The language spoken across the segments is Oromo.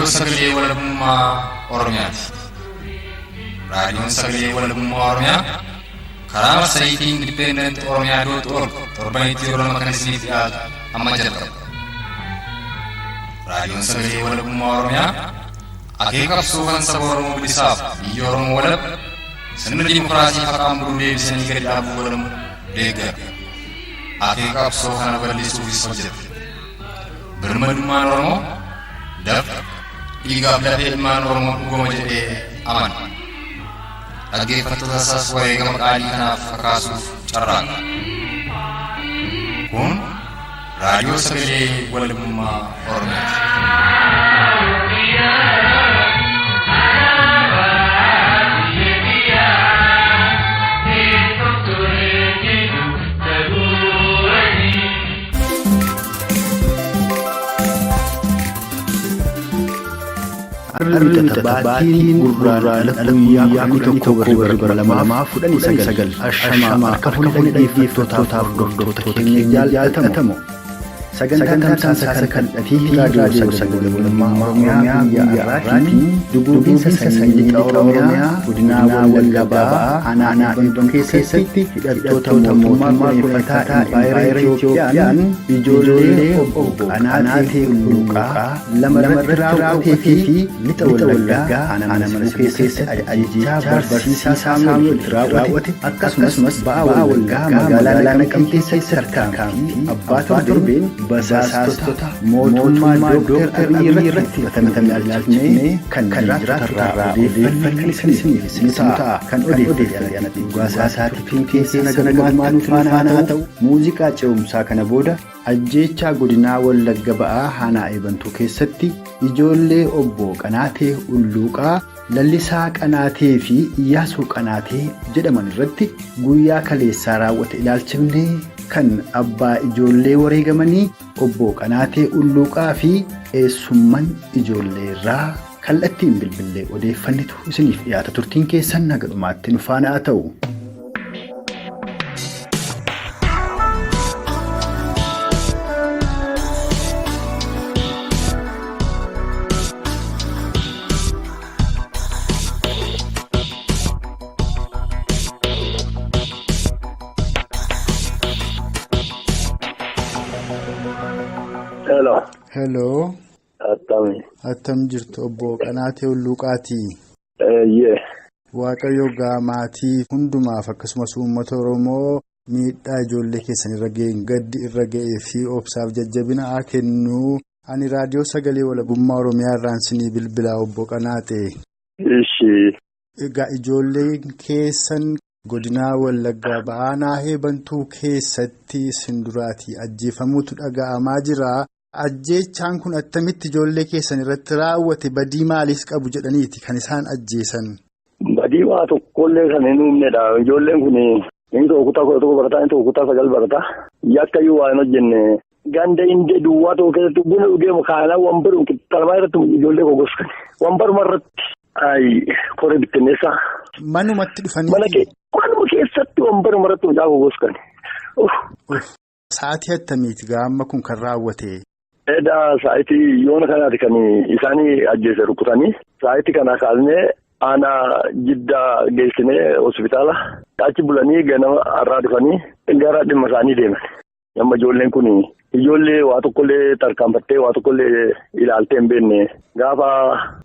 Raadiyoo Sagalee Walabummaa Oromiyaati. Raadiyoon Sagalee Walabummaa Oromiyaa karaa marsariitii Independent Oromiyaa dot org torbanitti yeroo lama kan isiniif dhiyaatu amma jalqaba. Raadiyoon Sagalee Walabummaa Oromiyaa akeeka qabsoo kan saba Oromoo bilisaaf biyya Oromoo walab sirna dimookiraasii haqaan buluu deebisanii gadi dhaabuu godhamu deeggara. Akeeka qabsoo kana bal'isuufis hojjeta. Birmadummaan Oromoo dafqa dhiigaaf lafee ilmaan Oromoo dhugama jedhee amana. Dhaggeeffattoota isaas wareegama qaalii kanaaf kakaasuuf carraaqa. Kun Raadiyoo Sagalee Walabummaa Oromiyaati. Harri Baatiin Gurraandhala guyyaa 11 bara 2019 ashamaa harka fuula dhaggeeffattootaaf hordoftoota keenya jaallatamoo. Sagantaa tamsaasa kallattii raadiyoo sagalee walabummaa Oromiyaa guyyaa har'aatiin duguuginsa sanyii lixa Oromiyaa godina Wallagga Ba'aa aanaa Eebantuu keessatti hidhattoota mootummaa kureeffataa Impaayera Itiyoophiyaan ijoollee obbo Qanaatee Hulluuqaa lama irratti raawwatee fi lixa Wallaggaa aanaa Mana Sibuu keessatti ajjeechaa barsiisaa Saamu'eel raawwate akkasumas Ba'aa Wallaggaa magaalaa Naqamtee keessatti tarkaanfii abbaa torbeen basaastota mootummaa Dooktar Abiyyi irratti fudhatame ilaalchifnee kan jiraatu odeeffannoo kan isiniif ni ta'a. Kan odeeffate dhugaa isaatiin keessa nagadumaan faana haa ta'u. Muuziqaa ce'umsaa kana booda ajjeechaa godinaa Wallagga Ba'aa aanaa Eebantuu keessatti ijoollee obbo Qanaatee Hulluuqaa, Lallisaa Qanaatee fi Iyyaasuu Qanaatee jedhaman irratti guyyaa kaleessaa raawwate ilaalchifnee kan abbaa ijoollee wareegamanii obbo Qanaatee Hulluuqaa fi eessumman ijoollee irraa kallattiin bilbilee odeeffannitu isiniif dhiyaata. Turtiin keessan haga dhumaatti nu faana haa ta'u. Hello. Hello. Attami. Attam jirtu obbo Qanaatee Hulluuqaati. Eeyyee. Waaqayyo maatii hundumaaf akkasumas uummata Oromoo miidhaa ijoollee keessan irra ga'een gaddi irra ga'ee fi obsaaf jajjabina haa kennu. Ani raadiyoo sagalee walabummaa Oromiyaa irraan sinii bilbilaa obbo Qanaatee. Ishi. Egaa ijoolleen keessan godinaa Wallaggaa Ba'aa aanaa Eebantuu keessatti sinduraatii ajjeefamuutu dhaga'amaa jira. Ajjeechaan kun attamitti ijoollee keessan irratti raawwate badii maaliis qabu jedhaniiti kan isaan ajjeesan? Badii waa tokkollee kan hin uumnedha. Ijoolleen kun inni tokko kutaa 11 barataa, inni tokko kutaa 9 barataa. Yakka iyyuu waa hin hojjenne. Ganda hindee duwwaa tokko keessatti buna dhugee kaanaa wambaruma qixxalmaa irratti ijoollee goggogsani. Wambaruma irratti. Koree bittinneessaa. Manumatti dhufanii. Manuma keessatti wambaruma irratti mucaa goggogsani. Sa'aatii attamiiti gaama kun kan raawwate? Edaa sa'aatii yoona kanaati kan isaanii ajjeese rukutanii. Sa'aatii kana kaasnee aanaa jiddaa geessinee hospitaala. Achi bulanii ganama har'aa dhufanii gara dhimma isaanii deeman. Amma ijoolleen kun ijoollee waa tokkollee tarkaanfattee waa tokkollee ilaaltee hin beekne gaafa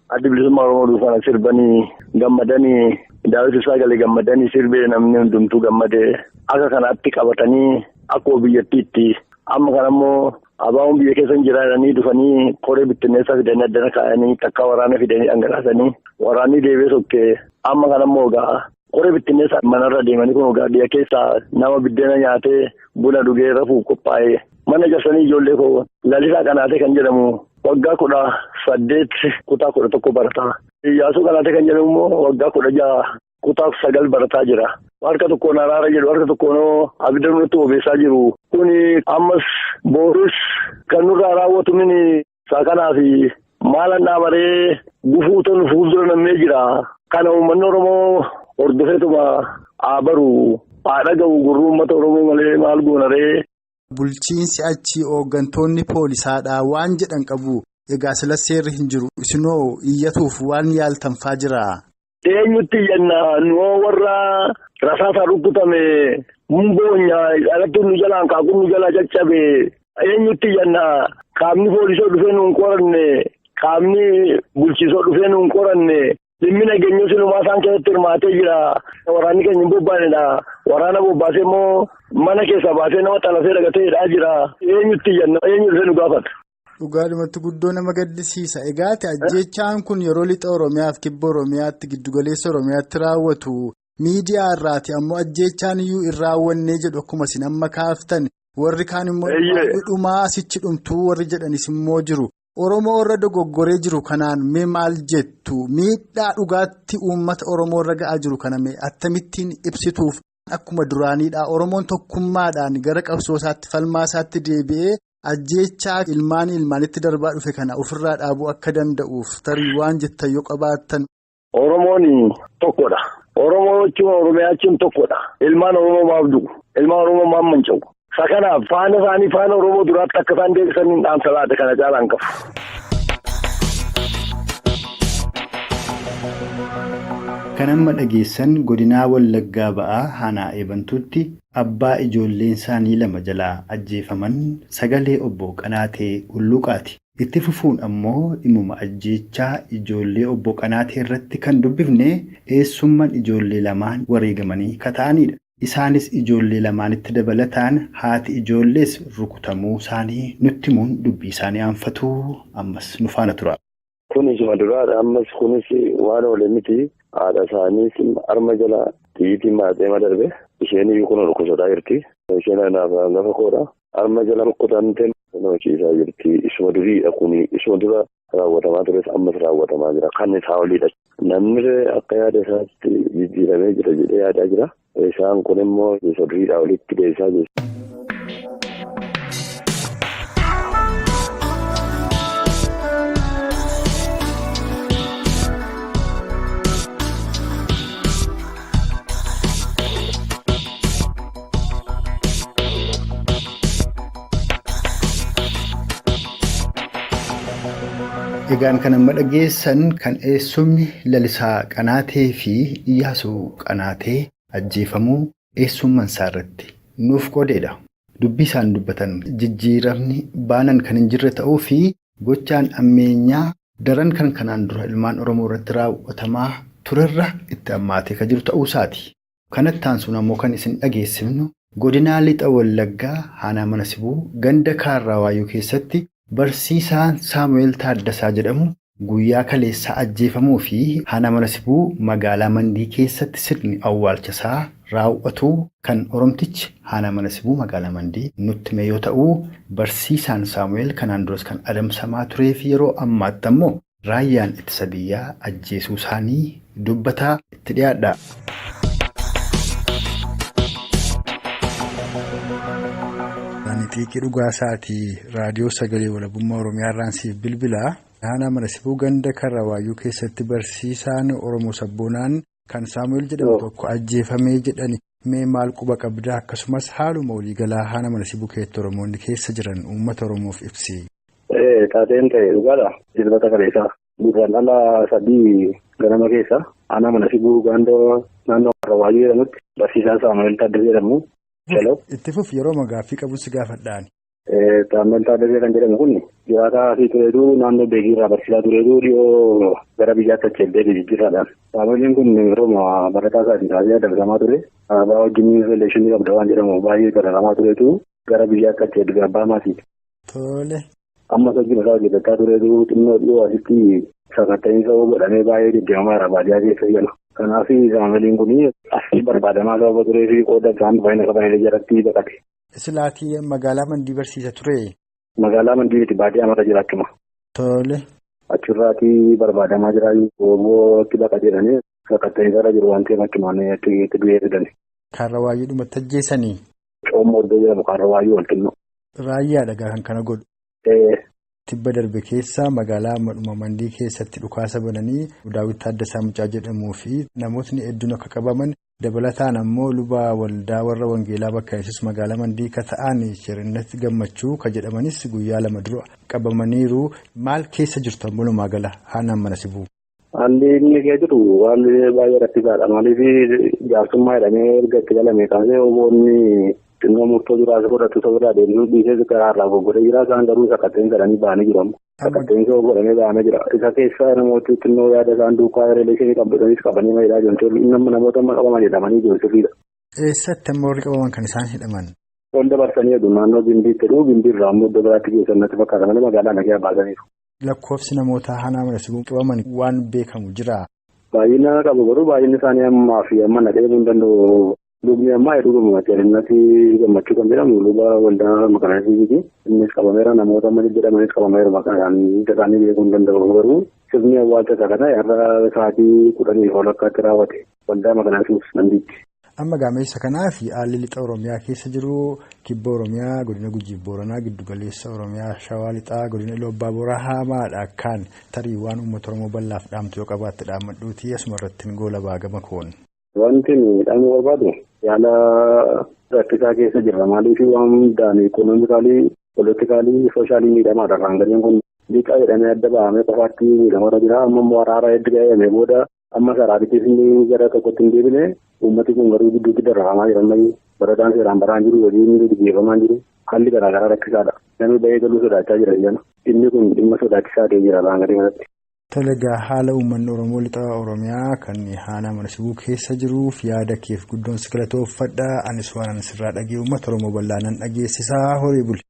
addi bilisummaa Oromoo dhufan sirbanii gammadanii Daawit Ibsaa galee gammadanii sirbee namni hundumtuu gammadee akka kanaatti qabatanii akkuma biyyattiitti amma kanammoo abaaboon biyya keessa hin jiraatanii dhufanii koree bittinneessaa fidanii addana kaa'anii takka waraana fidanii dhangalaasanii waraanni deebi'ee sokkee amma kanammoo egaa. Koree bittinneessaa manarra deemanii kun egaa biyya keessaa nama biddeena nyaatee buna dhugee rafuuf qophaa'e mana jarsanii ijoollee koo Lalisaa Qanaatee kan jedhamu waggaa 18 kutaa 11 barataa. Iyyaasuu Qanaatee kan jedhamu immoo waggaa 16 kutaa 9 barataa jira. Harka tokkoon araara jedhu harka tokkoon abidda nurratti obeessaa jiru. Kuni ammas boorus kan nurraa raawwatu mini isaa fi maalan dhaabaree gufuu tolu fuuldura nammee jira. Kana uummanni Oromoo hordofeetuma haa baru haa dhaga'u gurruu uummata Oromoo malee maal goonaree. Bulchiinsi achii hooggantoonni poolisaadhaa waan jedhan qabu. Egaa sila seerri hin jiru. Isinoo iyyatuuf waan yaaltanfaa jira. Eenyutti iyyannaa noo warra rasaasaa rukkutame humboonyaa alatti nu jalaan kaakuu nu jalaa caccabe eenyutti iyyannaa qaamni poolisoo dhufee nuun qoranne qaamni bulchiisoo dhufee nuun qoranne dhimmi nageenyaa silumaa isaan keessatti hirmaatee jira. Waraanni keenya hin bobbaanedha. Waraana bobbaasee immoo mana keessaa baasee nama xalafee dhagatee hidhaa jira. Eenyutti iyyannaa eenyu dhufee nu gaafata. Dhugaadhumatti guddoo nama gaddisiisa. Egaa ajjechaan kun yeroo lixa Oromiyaa fi kibba Oromiyaatti giddugaleessa Oromiyaatti raawwatu miidiyaa irraati ammoo ajjechaan iyyuu hin raawwannee jedhu akkuma isin amma kaaftan warri kaan immoo dhumaa asichi dhumtuu warri jedhanis immoo jiru. Oromoo irra dogoggoree jiru kanaan mee maal jettu? Miidhaa dhugaatti uummata Oromoo irra ga'aa jiru kana mee akkamittiin ibsituuf akkuma duraaniidha. Oromoon tokkummaadhaan gara qabsoo isaatti falmaa isaatti deebi'ee. Ajjechaa ilmaan ilmaanitti darbaa dhufe kana ofirraa dhaabuu akka danda'uuf tarii waan jettan yoo qabaattan. Oromoon tokkodha. Oromoo jechuun Oromiyaa jechuun tokkodha. Ilmaan Oromoo maaf du'u? Ilmaan Oromoo maaf manca'u? Isa kanaaf faana isaanii faana Oromoo duraatti akka isaan deebisaniin dhaamsa laata kana caalaan qabu. Kan amma dhageessan godinaa Wallaggaa ba'aa Aanaa Eebantuutti abbaa ijoolleen isaanii lama jalaa ajjeefaman sagalee obbo Qanaatee Hulluuqaati. Itti fufuun ammoo dhimuma ajjeechaa ijoollee obbo Qanaatee irratti kan dubbifne eessummaan ijoollee lamaan wareegamanii kata'anidha. Isaanis ijoollee lamaanitti dabalataan haati ijoollees rukutamuu isaanii nutti himuun dubbii isaanii aanfatuu ammas nu faana tura. Kunis duraadha. Ammas kunis waan oole miti. Haadha isaaniis harma jala xiyyiitiin maaxeema darbe. Isheen iyyuu kun rukutaa jirti. Isheen anaaf hangafa koodha. Harma jala rukutamtee hojjisaa jirti. Isuma duriidha kuni. Isuma dura raawwatamaa tures ammas raawwatamaa jira. Kan isaa oliidha. Namni akka yaada isaatti jijjiiramee jira jedhee yaadaa jira. Isaan kun immoo isa duriidhaa olitti deebisaa jiru. Egaan kan amma dhageessan kan eessumni Lalisaa Qanaatee fi Iyyaasuu Qanaatee ajjeefamuu eessummaan isaa irratti nuuf qoodeedha. Dubbii isaan dubbatan jijjiiramni baanan kan hin jirre ta'uu fi gochaan ammeenyaa daran kan kanaan dura ilmaan Oromoo irratti raawwatamaa turerra itti hammaatee kan jiru ta'uu isaati. Kanatti aansuun ammoo kan isin dhageessifnu godinaa lixa Wallaggaa Aanaa Mana Sibuu ganda Kaarraa Waayyuu keessatti Barsiisaan Saamu'eel Taaddasaa jedhamu guyyaa kaleessaa ajjeefamuu fi Aanaa Mana Sibuu magaalaa Mandii keessatti sirni awwaalchasaa raawwatu kan Oromtichi Aanaa Mana Sibuu magaalaa Mandii nutti hime yoo ta'u, barsiisaan Saamu'eel kanaan duras kan adamsamaa turee fi yeroo ammaatti ammoo raayyaan ittisa biyyaa ajjeesuu isaanii dubbataa itti dhiyaadha. Xiiqii Dhugaasaatii raadiyoo sagalee walabummaa Oromiyaa irraan siif bilbilaa. Aanaa Mana Sibuu ganda Karra Waayyuu keessatti barsiisaan Oromoo Sabboonaan kan Saamu'eel jedhamu tokko ajjeefamee jedhani mee maal quba qabdaa akkasumas haaluma waliigalaa Aanaa Mana Sibuu keessatti Oromoonni keessa jiran uummata Oromoof ibsi. Taateen ta'e dhugaadha. Dilbata kaleessaa. Gurraan ala 3 ganama keessa Aanaa Mana Sibuu ganda naannoo Karra Waayyuu jedhamutti barsiisaan Saamu'eel Taaddasaa jedhamu. Itti fufi yeroo gaaffii qabu si gaafadhaan. Saamu'eel Taaddasaa kan jedhamu kun jiraataa asii tureetu naannoo Beekii irraa barsiisaa tureetu dhiyoo gara biyyaatti achi deebi'ee jijjiirraadhaan. Saamu'eeliin kun yeroo barataa isaatiin taasisee adamsamaa ture. Abbaa wajjin rileeshinii qabda waan jedhamu baay'ee garagaraa tureetu gara biyyaatti achi deebi'ee abbaa maatiiti. Tole. Amma hojii mataa hojjechaa tureetu xinnoo dhiyoo asitti sakatta'insa godhamee baay'ee deddeemamaa jira baadiyyaa keessa jala. Kanaaf Saamu'eeliin kun asii barbaadamaa sababa turee fi qooda isaan baay'ina qaban jalatti baqate. Silaatii magaalaa Mandii barsiisa ture? Magaalaa Mandiitti baadiyyaa mata jiraachuma. Tole. Achirraatii barbaadamaa jira boobootti baqate jedhanii sakatta'insa irra jiru waan ta'eef achumaan itti du'ee fidani. Karra Waayyuu dhumatti ajjeesanii? Coommoo iddoo jedhamu Karra Waayyuu walxinnoo. Raayyaadha kan kana godhu. Tibba darbe keessa magaalaa Mandii keessatti dhukaasa bananii Daawit Taaddasaa Mucaa jedhamuu fi namootni hedduun akka qabaman Dabalataan ammoo luba waldaa warra Wangeelaa bakka Yesuus magaalaa Mandii ka ta'an Shirinnat Gammachuu ka jedhamanis guyyaa 2 dura qabamaniiru. Maal keessa jirtu walumaa gala aanaan mana sibuu? Haalli inni keessa jiru waan baay'ee rakkisaadha. Maaliif jaarsummaa jedhamee erga itti galame kaasee oboonni xinnoo murtoo jiraas godhatu ta'uu irraa deemuu dhiisee karaarraa goggodhee jira. Isaan garuu sakatteen jedhanii ba'anii jiru. Sakatteen godhamee ba'amee jira. Isa keessa namooti xinnoo yaada isaan duukaa rileeshinii qabdatanis qabanii mayidaa jiru. Namoota amma qabaman jedhamanii jiru sirriidha. Eessatti amma warri qabaman kan isaan hidhaman? Ol dabarsanii jedhu naannoo Gimbiitti jedhu Gimbiirraa ammoo iddoo biraatti geessan natti fakkaata malee magaalaa nagaa baasaniiru. Lakkoofsi namoota aanaa mana sibuu qabaman waan beekamu jira. Baay'ina qabu garuu baay'inni isaanii ammaa fi amma naqee hin danda'u. Lubni ammaa hedduu gammachuu Shirinnati Gammachuu kan jedhamu luba waldaa maqaanisiiti. Innis qabameera namoota amma jedhamanis qabameera maqaan isaanii beekuu hin danda'u garuu sirni awwaalcha isaa kana har'a sa'aatii 10 walakkaatti raawwate waldaa maqaanisiif Mandiitti. Amma gaameessa kanaa fi haalli lixa Oromiyaa keessa jiru kibba Oromiyaa godina Gujii Booranaa giddugaleessa Oromiyaa Shawaa lixaa godina Iluu Abbaa Booraa hamaadha akkaan tarii waan uummata Oromoo bal'aaf dhaamtu yoo qabaatte dhaammadhuuti asuma irratti hin goola baagama koon. Wanti dhaamuu barbaadu yaala rakkisaa keessa jirra. Maaliif waan hundaan ikoonoomikaalii, politikaalii, soshaalii miidhamaadha. Raangaliin kun lixa jedhamee adda bahamee qofaatti miidhamarra jira. Amma immoo araara hedduu ga'ee booda amma saraabittis inni gara tokkotti hin deebine. Uummati kun garuu gidduutti dararamaa jiran malee barataan seeraan baraan jiru hojiin gaggeeffamaa jiru haalli garaagaraa rakkisaadha. Namni ba'ee galuu sodaachaa jira jala. Dhimmi kun dhimma sodaachisaa ta'ee jira raangalee kanatti. Tole egaa haala uummanni Oromoo lixa Oromiyaa kan aanaa mana sibuu keessa jiruuf yaada keef guddoon si galatoomfadha. Anis waan ani sirraa dhagee uummata Oromoo bal'aa nan dhageessisaa horii buli.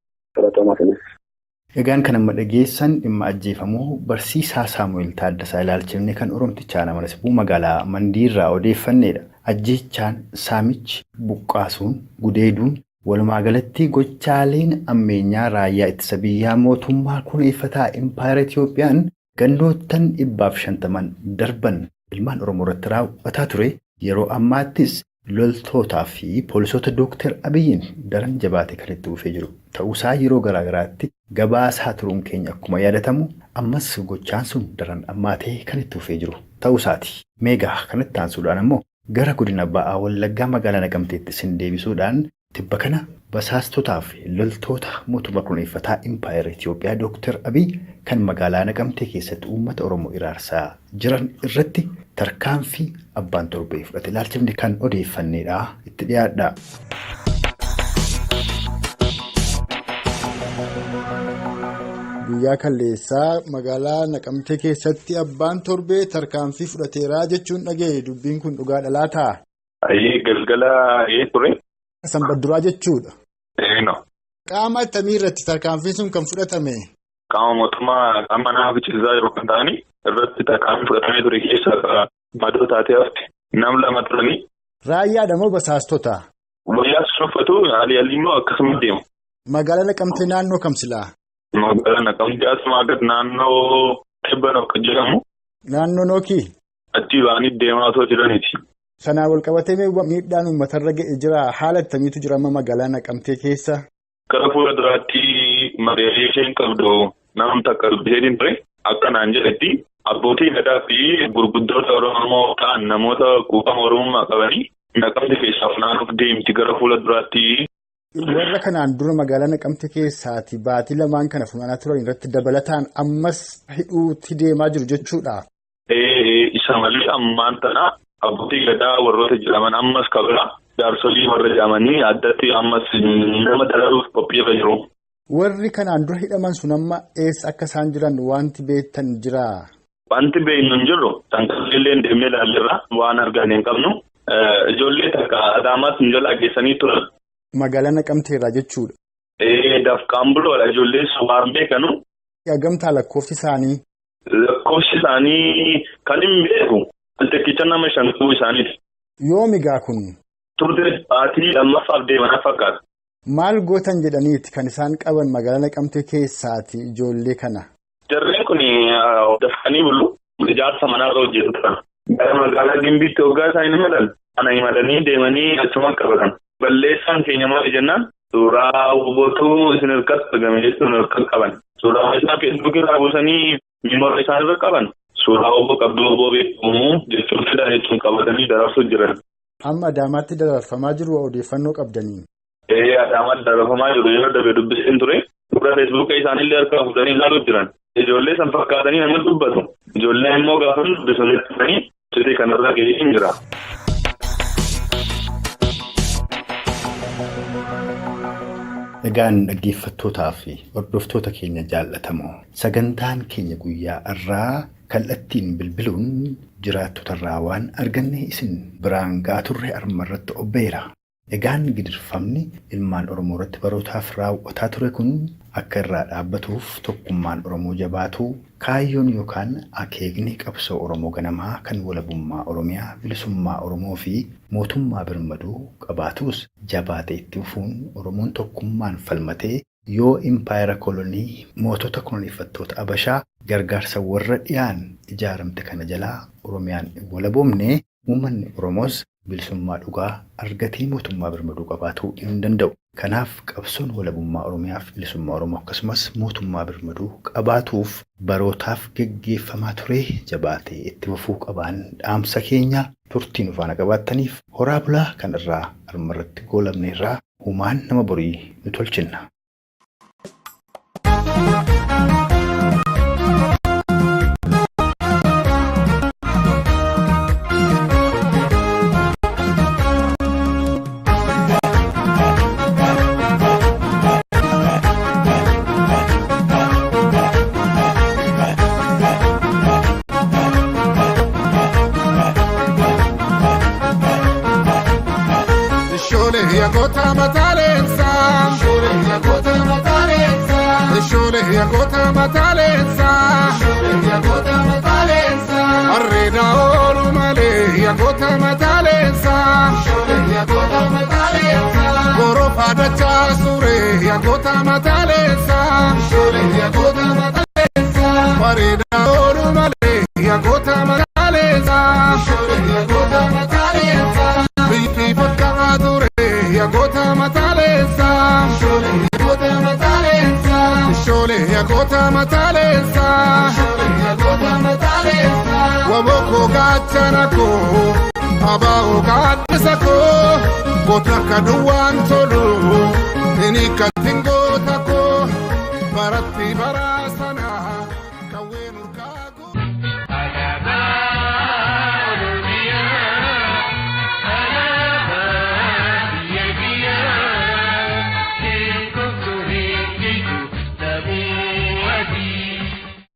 Egaan kan amma dhageessan dhimma ajjeefamuu barsiisaa Saamu'eel Taaddasaa ilaalchifne kan Oromticha aanaa mana sibuu magaalaa Mandiirraa odeeffannedha. Ajjeechaan saamichi buqqaasuun gudeeduun walumaa galatti gochaaleen ammeenyaa raayyaa ittisa biyyaa mootummaa kunuunfataa Impaayera Itiyoophiyaan gandoottan 150 darban ilmaan Oromoo irratti raawwataa ture yeroo ammaattis loltootaa fi poolisoota Dooktar Abiyyiin daran jabaate kan itti fufee jiru ta'uusaa yeroo garaagaraatti gabaasaa turuun keenya akkuma yaadatamu ammas gochaan sun daran ammaatee kan itti fufee jiru ta'uusaati. Meegaa kanatti aansuudhaan ammoo gara godina Ba'aa Wallaggaa magaalaa Naqamteetti isin deebisuudhaan tibba kana basaastotaa fi loltoota mootummaa kunuunfataa Impaayera Itiyoophiyaa Dooktar Abiy kan magaalaa Naqamtee keessatti uummata Oromoo iraarsaa jiran irratti tarkaanfii abbaan torbee fudhate ilaalchifne kan odeeffannedha. Itti dhiyaadha. Guyyaa kalleessaa magaalaa Naqamtee keessatti abbaan torbee tarkaanfii fudhateeraa jechuun dhaga'e dubbiin kun dhugaa dhalaa ta'a. Galgala ture. Sanbadduraa jechuudha. Eenoo. Qaama akkamii irratti tarkaanfiin sun kan fudhatame? Qaama mootummaa qaama nama fichisiisaa jiru kan ta'anii irratti tarkaanfii fudhatamee ture keessaa madoo taatee hafte nam 2 turanii. Raayyaadha moo basaastota? Wayyaa sun uffatu haalli haalli immoo akkasuma deemu. Magaalaa Naqamtee naannoo kam silaa? Magaalaa Naqamtee asuma gad naannoo Eebbanoo kan jedhamu. Naannoo Nookii? Achi ba'anii deemaa osoo jiraniiti. Sanaan wal qabatee miidhaan uummatarra ga'e jira. Haala akkamiitu jira amma magaalaa Naqamtee keessa? Gara fuula duraatti mareelee isheen qabdu nama takka dubbiseetiin ture. Akkanaan jedhetti abbootii gadaa fi gurguddoota Oromoo ta'an namoota quuqama Oromummaa qabanii Naqamte keessaa funaanuuf deemti gara fuula duraatti. Warra kanaan dura magaalaa Naqamte keessaati baatii 2 kana funaanaa turan irratti dabalataan ammas hidhuutti deemaa jiru jechuudha. Isa malee ammaan tana abbootii gadaa warroota jedhaman ammas kabira jaarsolii warra jedhamanii addatti ammas nama dararuuf qophiirra jiru. Warri kanaan dura hidhaman sun amma eessa akka isaan jiran wanti beektan jiraa? Wanti beeknu hin jirru sanqallee deemnee ilaalleerra waan arganii hin qabnu. Ijoollee takka Adaamaas nu jalaa geessanii turan. Magaalaa Naqamteerraa jechuudha. Dafqaan buloodha ijoollee waan beekanu. Gamtaa lakkoofsi isaanii? Lakkoofsi isaanii kan hin beeku. Tokkicha nama 5 ta'uu isaaniiti. Yoomi gaa kun? Turte baatii lammaffaaf deemanaa fakkaata. Maal gootan jedhaniiti kan isaan qaban magaalaa Naqamtee keessaati ijoollee kana? Jarreen kun dafqanii bulu ijaarsa manaarra hojjetu turan. Gara magaalaa Gimbiitti hoggaa isaanii imalan. Ana imalanii deemanii achuma qabatan. Balleessaan keenya maali jennaan suuraa hubatuu isin harkatti argame jechuun harka qaban. Suuraa isaa feesbuukii irraa buusanii miimoora isaan irra qaban. Suuraa obbo qabduu obbo beekamu jechuun fedhan jechuun qabatanii dabarsu jiran. Amma Adaamaatti dararfamaa jiru odeeffannoo qabdanii. Adaamaatti dararfamaa jiru yeroo darbe dubbiseen ture. Fuula feesbuuka isaaniillee harkaa fuudhanii ilaaluuf jiran. Ijoollee san fakkaatanii nama dubbatu. Ijoolleen immoo gaafa dubbisu sitii kanarraa gahee hin jira. Egaan dhaggeeffattootaa fi hordoftoota keenya jaallatamoo sagantaan keenya guyyaa irraa kallattiin bilbiluun jiraattotarraa waan arganne isin biraan ga'aa turre armarratti obbeera. Egaan gidirfamni ilmaan Oromoo irratti barootaaf raawwataa ture kun akka irraa dhaabbatuuf tokkummaan Oromoo jabaatu kaayyoon yookaan akeekni qabsoo Oromoo ganamaa kan walabummaa Oromiyaa bilisummaa Oromoo fi mootummaa birmaduu qabaatus jabaatee itti fufuun Oromoon tokkummaan falmatee yoo impaayera kolonii mootota koloneeffattoota Abashaa gargaarsa warra dhiyaan ijaaramte kana jalaa Oromiyaan hin walaboomne uummanni Oromoos bilisummaa dhugaa argatee mootummaa birmaduu qabaatuu hin danda'u. Kanaaf qabsoon walabummaa Oromiyaaf bilisummaa Oromoo akkasumas mootummaa birmaduu qabaatuuf barootaaf geggeeffamaa ture jabaatee itti fufuu qabaan dhaamsa keenya turtii nu faana qabaattaniif horaa bulaa kan irraa armarratti goolabne irraa humaan nama borii nu tolchinna. Harreeda oolu malee yagoota mataaleensa. Gorofa dachaa suuree yagoota mataaleensa. Bareeda oolu malee yagoota mataaleensa. Biifii fakkaa ture yagoota mataaleensa. Shoolee yagoota mataaleensa. Waboko gaachana koo abaa'oo gaaddisa koo goota akka duwwaan tolu inni kattiin goota koo baratti bara.